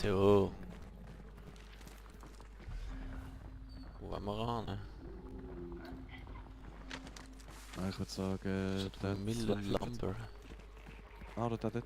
So. Wo wollen wir ran? Ich würde sagen, Der Miller Lumber. Ah, der dort. Das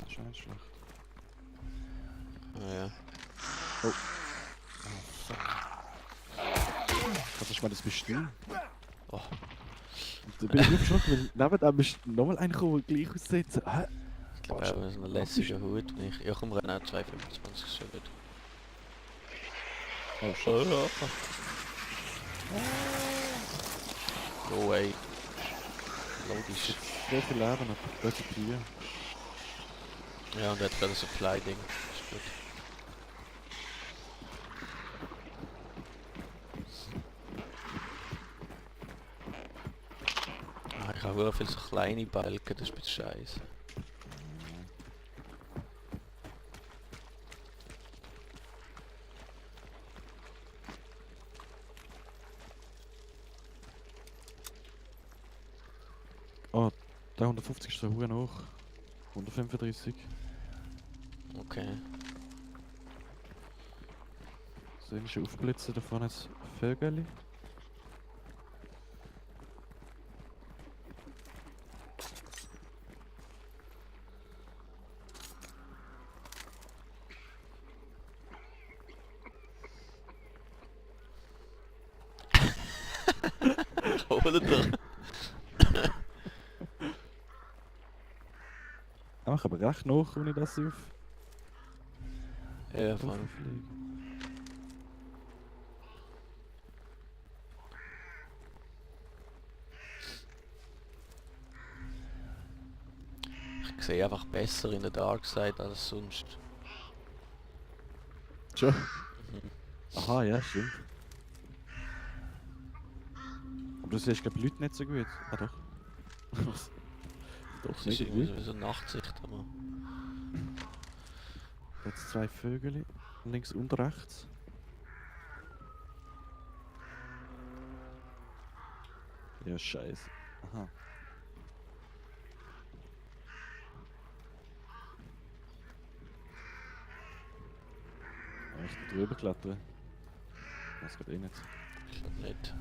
ist auch nicht schlecht. Ah ja. Oh. Oh, fuck. Das ist mal das bist du. Oh. Und da bin ich erschrocken, weil neben dem ist nochmal einer gekommen, der gleich aussieht. So, hä? Ich glaube, er hat so einen lässigen Hut. Ja, komm, renn auch 225 ist schon gut. Oh, shit. Oh ja. Go away. Logisch. Sehr viel Leben, aber das ist hier. Ja, und er hat gerade ein Supply-Ding. Ist gut. Ah, ich habe auch viele so kleine Balken, das ist ein bisschen scheiße. Oh, der 150 ist so hoch hoch. 135. Okay. So ist aufblitzen, da vorne ist Vögel. Hol doch. Ah, ich aber recht noch, wenn ich das auf. Ja, voll. Fliege. Ich sehe einfach besser in der Dark Side als sonst. Schon? Mhm. Aha, ja, stimmt. Aber du siehst, glaube ich, Leute nicht so gut. Ah, doch. Doch, Das ist nicht irgendwie irgendwie. so eine Nachtsicht, aber... Jetzt zwei Vögel. Links und rechts. Ja, scheiße. Aha. Echt drüber klettern? Das geht eh nicht. Ich glaube nicht.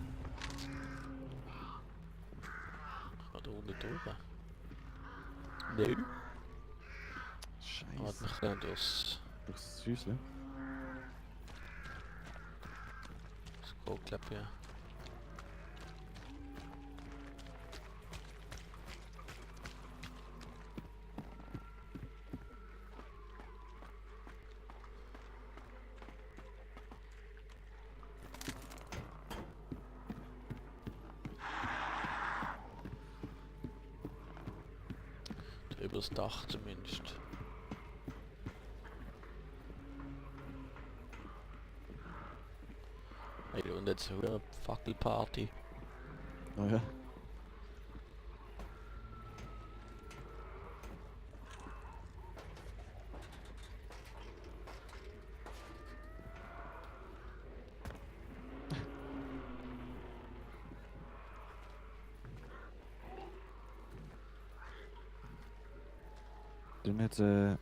Ich kann da unten drüber. Nein. Aber hat Scheiße. mich dann durchs Durchs Häuschen? Scrollklapp, ja. Übers Dach zumindest. Hey, und jetzt eine Fackelparty. Oh ja. Dann jetzt, wie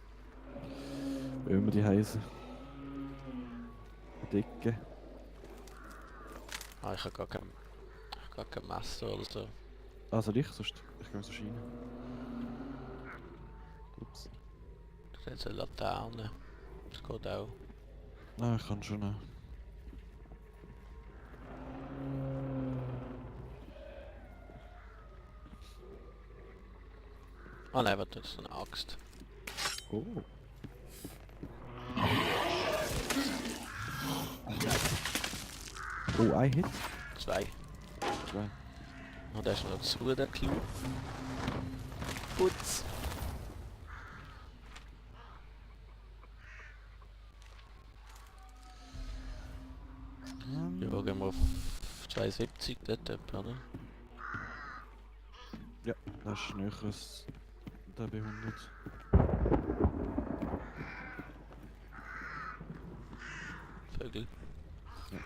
immer die heißen. Dicke. Ah, ich habe gar kein Messer oder so. Also ich, sonst. Ich kann so scheinen. Ups. Das ist jetzt eine Laterne. Das geht auch. Ah, ich kann schon. Ah nein, warte, das ist eine Axt. Oh. Oh, ein Hit. 2. Zwei. Und da ist noch zu, der Clou. Putz. Ja, gehen wir auf 72 dort, oder? Ja, das ist näher als der B100. Vögel. Ja.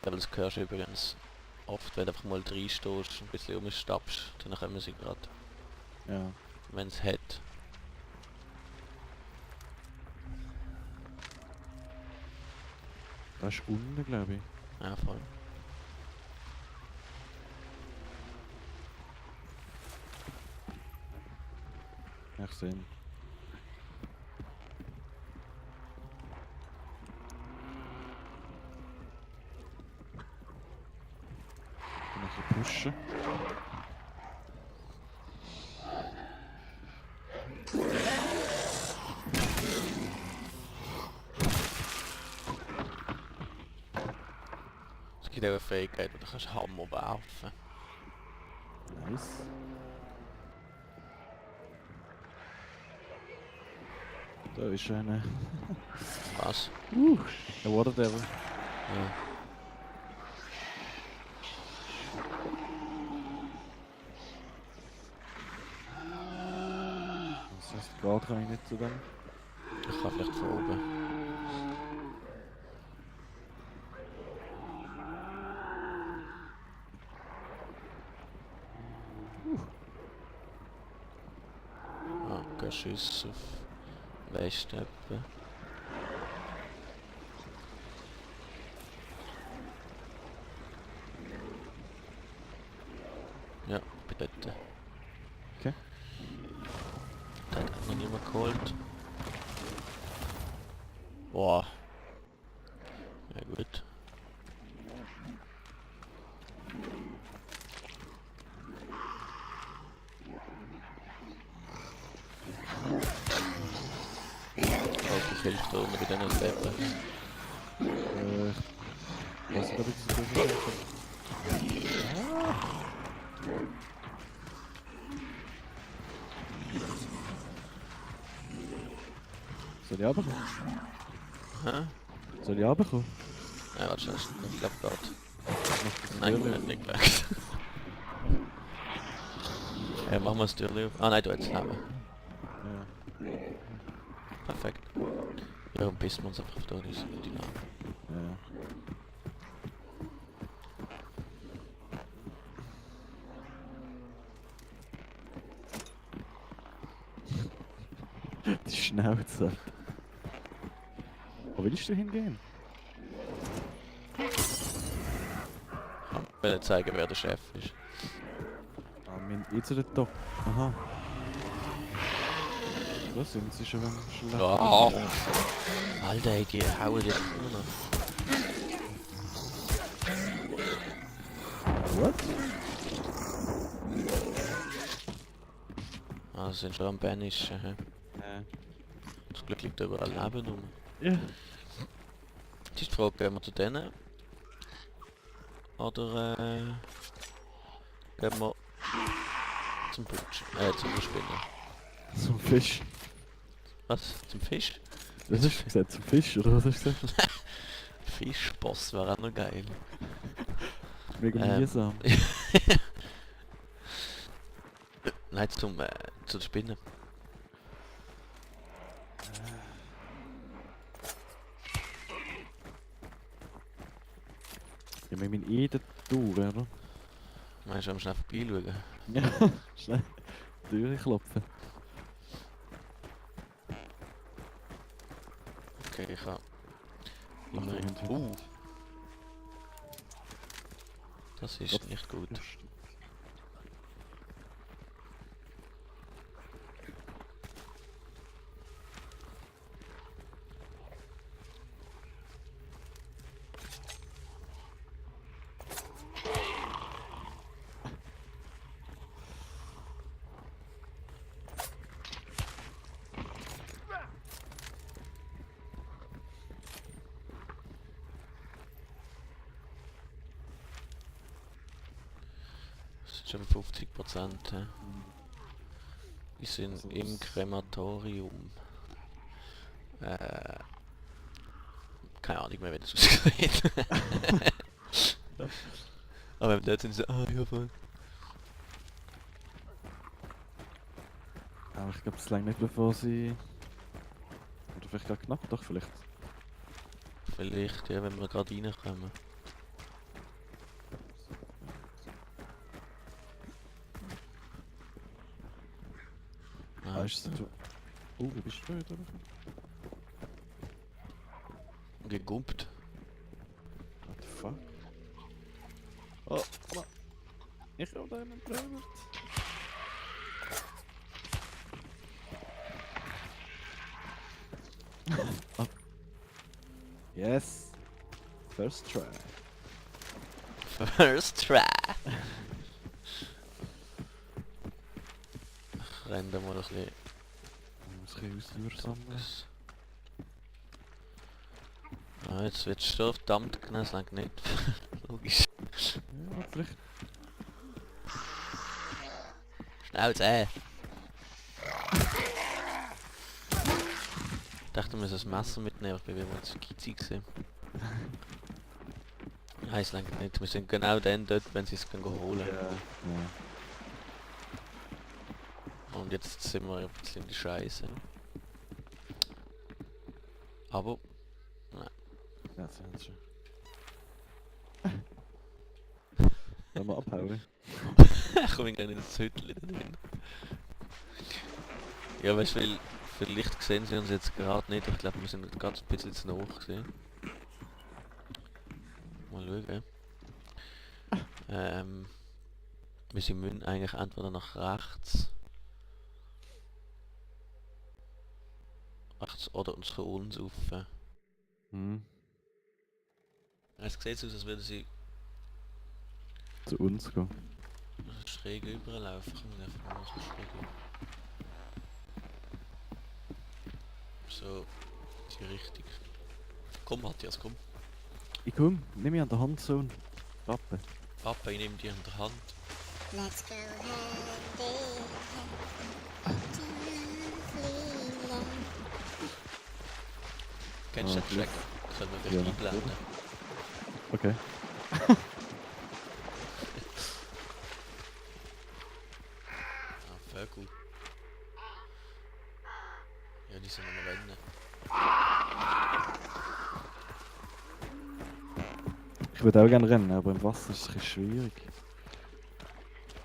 Ja, das hörst du übrigens oft, wenn du einfach mal reinstehst und ein bisschen rumstappst, dann kommen sie gerade, Ja. wenn es hat. Das ist unten, glaube ich. Ja, voll. Ja, ich sehe ihn. Kann ich ein bisschen pushen? Es gibt auch eine Fähigkeit, wo du kannst Hammer werfen. Nice. Da ist eine. Was? Ein Water Devil. Ja. Das heißt, gerade kann ich nicht zu dem. Ich kann vielleicht von oben. Ah, kein Schuss auf West etwa. Ja, bei dort. Okay. Den hat noch niemand geholt. Boah. Ja gut. Oh, du hilfst da unten bei diesen Steppen. Ich weiß nicht, ob ich das so gut Soll ich runterkommen? Hä? Soll ich runterkommen? Ja, warte, ich glaube gerade. Das Nein, Türchen. nicht weg. Ja, machen wir das Türchen auf. Ah nein, du hättest Leben. Ja. Perfekt. Ja, und pissen wir uns einfach da, die Namen. Ja. Die Schnauze. Wo willst du hingehen? Ich will zeigen, wer der Chef ist. Ah, mein jetzt der Top. Aha. Was sind sie schon schlecht? Oh. Alter, ey, die hauen jetzt immer noch. What? Ah, sie sind schon am Banischen. Hä? Zum Glück liegt überall Leben rum. Ja. Jetzt ist die Frage, gehen wir zu denen? Oder gehen wir zum Butch, zum Spinner. Zum Fisch. Was? Zum Fisch? Was hast du gesagt? Zum Fisch, oder was hast du gesagt? Fischboss wäre auch noch geil. Mega mühsam. Nein, zu der Spinne. Ja, wir müssen eh da durch, oder? Meinst du, schnell vorbeischauen? Ja, schnell durchklopfen. Okay, ich kann... Ach, Immerhin. Hund. Das ist nicht gut. Das sind schon 50%. hä? Die sind Also im das- Krematorium. Keine Ahnung mehr, wie das aussieht. Aber wenn dort sind sie, ah ja voll. Aber ich glaube, es lange nicht, bevor sie... Oder vielleicht gerade knapp, doch vielleicht. Vielleicht, ja, wenn wir gerade reinkommen. Weißt du, oh, wie bist du da? Gegumpt. What the fuck? Oh, Mann. Ich hab da einen Träumer. Oh. Yes. First try. First try. Rennen wir mal ein bisschen. Ich muss ein bisschen Ausdauer sammeln. Ah, jetzt wird es schon verdammt genau, das langt nicht. Logisch. Ja, vielleicht. Schnauze! Ich dachte, wir müssen ein Messer mitnehmen, aber wir waren zu geizig gewesen. Nein, es langt nicht. Wir sind genau dann dort, wenn sie es holen. Ja. Und jetzt sind wir ein bisschen in die Scheiße. Aber... Ja, das ist schon. Wollen wir abhauen? Ich komme gar nicht ins Hütchen drin. Ja, weißt du, weil vielleicht sehen sie uns jetzt gerade nicht. Ich glaube, wir sind gerade ein bisschen zu hoch gesehen. Mal schauen. Wir müssen eigentlich entweder nach rechts. Rechts oder uns zu uns rauf. Hm. Es sieht so aus, als würden sie Zu uns gehen. schräg überlaufen. Komm, wir einfach mal so schräg über. So, die Richtung. Komm Matthias, komm. Ich komm, nimm mich an der Hand so und rappe. Papa, ich nehme dich an der Hand. Let's go hand in hand to lovely land. Kennst du den Track? Können wir Ja, wirklich einblenden. Okay. Ah, voll gut. Ja, die sind am Rennen. Ich würde auch gerne rennen, aber im Wasser ist es ein bisschen schwierig.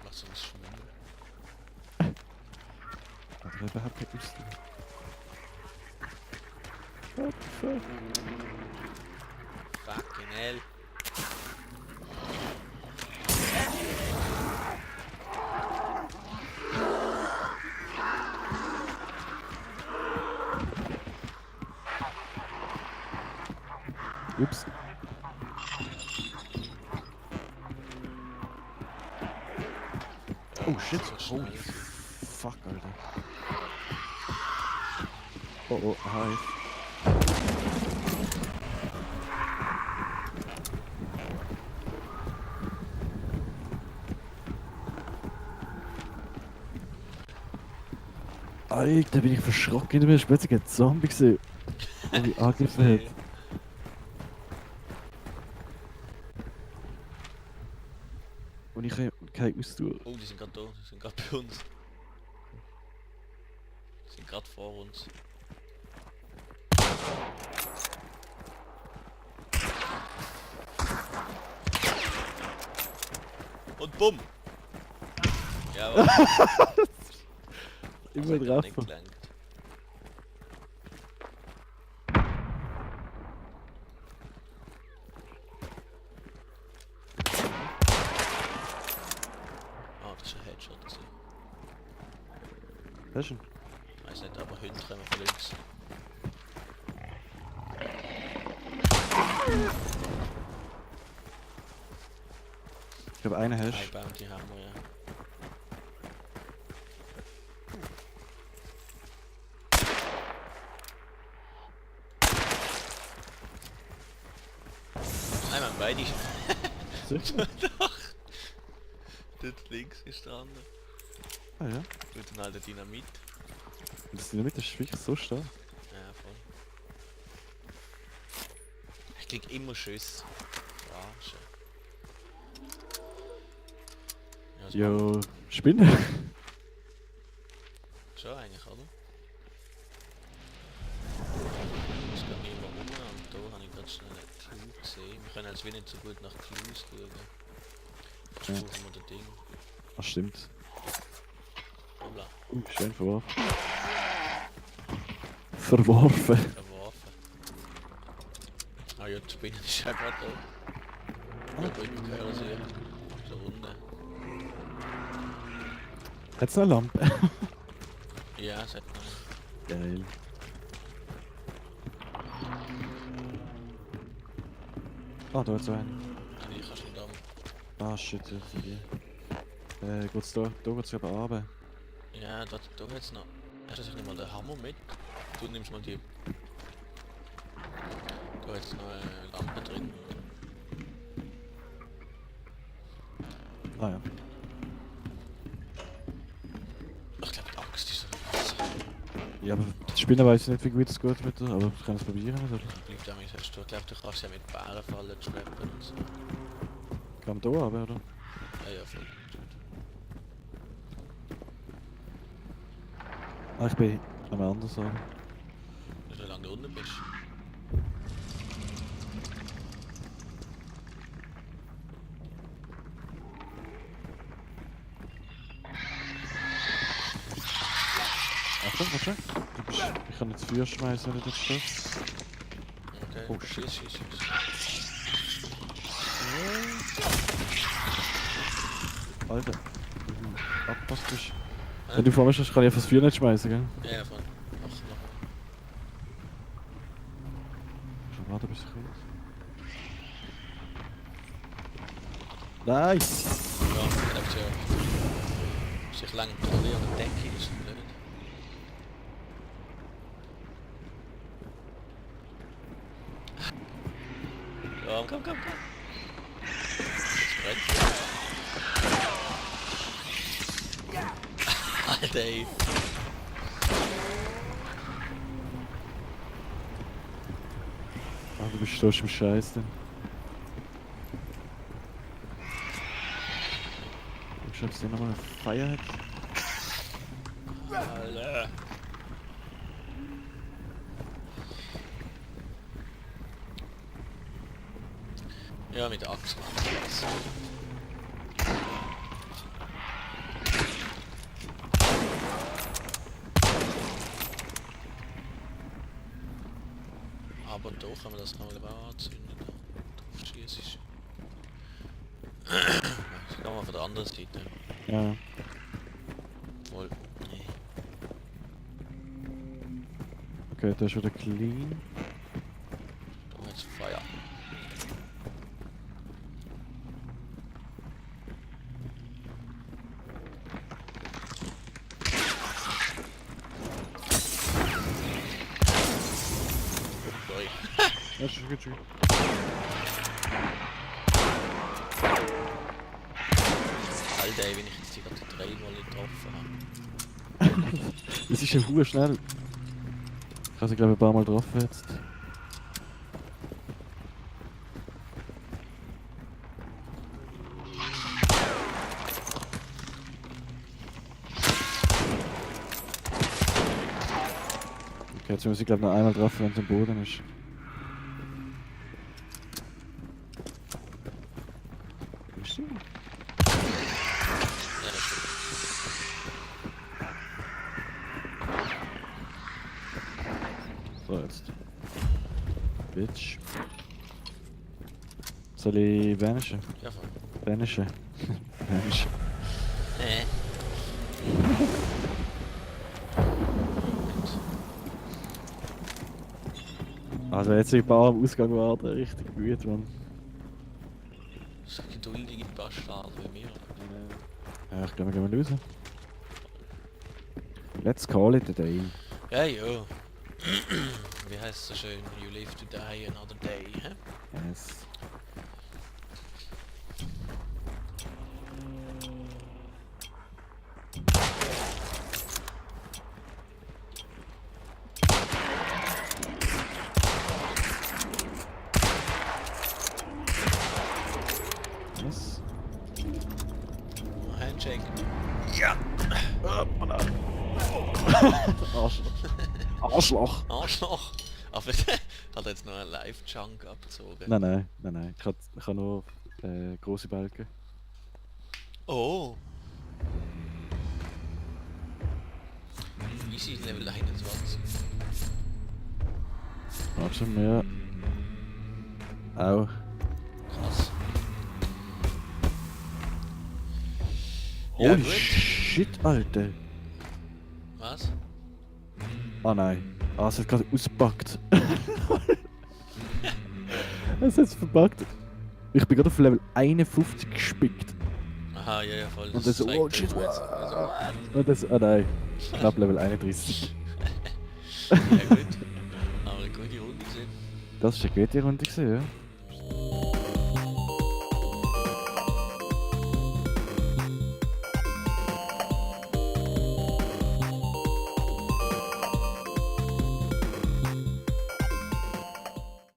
Mach so ein Schwimmen. Aber ich habe überhaupt keine Ausdauer. What the fuck? Fucking hell. Ups. Oh shit. So schnell. Holy fuck, Alter. Oh oh, hi. Alter, bin ich verschrocken. Ich bin plötzlich ein Zombie gesehen. Der mich angegriffen hat. Und ich kann keine Ausdauer. Oh, die sind gerade da. Die sind gerade bei uns. Die sind gerade vor uns. Und bumm! Ja, Immer drauf. nicht gelangt. Ah, das ist ein Headshot. gewesen. Das ist ein... Weiß nicht, aber hinten kommen wir von links. Ich glaube, einen hast Ein Bounty haben wir ja. Nein, wir haben beide. du. Sicher? Doch! Dort links ist der andere. Ah ja. Mit dem alten Dynamit. Und das Dynamit ist wirklich so stark. Ja, voll. Ich krieg immer Schüsse. Arsch. Ja, das Jo, Spinne. schon eigentlich, oder? Es geht niemand rum und da habe ich gerade schnell einen Clou gesehen. Wir können jetzt wie nicht so gut nach Clues schauen. Ja. Suchen wir das Ding. Ach stimmt. Oh, bla. Schön verworfen. Verworfen. Verworfen. Ah ja, die Spinne ist ja gerade da. Ja, drüben gehört sie. So unten. Hat's noch eine Lampe? Ja, es hat noch. Geil. Ah, da hat's einen. Nein, ich kann schon da. Ah, shit, jetzt sind die. Geht's da geht's eben runter. Ja, da jetzt noch. Hast du sich nicht mal den Hammer mit? Du nimmst mal die. Da hat noch eine Lampe drin. Ah ja. Ich glaube, die Angst ist so krass. Ja, aber die Spinne weiß ich nicht, wie gut es geht mit der, aber ich kann es probieren, oder? Bleibt auch nicht, hast du. Ich glaube, du kannst ja mit Bärenfallen schleppen und so. Kann man da runter, oder? Ja, ja, voll. Ah, ich bin am anderen Ort. Wie lange du unten bist. Achtung, warte. Ich kann jetzt Feuer schmeißen, wenn ich das schaffe. Okay. Oh, shit. Schieß. Alter. Abpasst bist. Wenn du vor mir stehst, kann ich einfach das Feuer nicht schmeißen, gell? Ja, voll. Mach noch. Schon warte, bis ich raus. Nein! Ja, ich glaube ja. Sich lang kontrollieren und denken ist blöd. Komm. Es brennt. Alter, ey. Ah, du bist so im Scheiß denn. Ich schau, ob es hier nochmal eine Feier hat. Alter. Ja, mit der Axt machen wir das. Aber da kann man das nochmal anzünden. Drauf schießen. Ich kann mal von der anderen Seite. Ja. Voll. Nee. Okay, da ist wieder clean. Da ist Feuer. Sorry. Ja, schon gut. Alter, ey, wenn ich jetzt die gerade dreimal nicht getroffen habe. Es ist ja hure schnell. Ich habe sie glaube ich ein paar Mal getroffen jetzt. Okay, jetzt muss ich glaube noch einmal treffen, wenn es am Boden ist. Bist du? Ja, das stimmt. So, jetzt. Bitch. Soll ich vanishen? Ja, voll. Vanishen. Vanishen. Also jetzt ein paar am Ausgang warten, richtig gut, Mann. So geduldige Bastarde wie mir. Ja, ich glaube, wir gehen mal raus. Let's call it a day. Ja, ja. Wie heißt es so schön? You live to die another day, hä? Yes. Was? Handshake. Arschloch. Arschloch. Arschloch. Aber hat jetzt noch einen Live-Chunk abgezogen. Nein. Ich kann nur große Balken. Oh. easy Level 21. Warte mir. Auch. Krass. Ja, Holy gut. shit, Alter. Was? Ah nein. Ah, es hat gerade ausgepackt. Es hat verbuggt. Ich bin gerade auf Level 51 gespickt. Aha, ja, ja, voll. Und dann so, zeigt oh mir shit, jetzt- also, what? Und das, ah nein. Knapp Level 31. Ja gut. Aber eine gute Runde gesehen. Das war eine gute Runde gewesen, ja.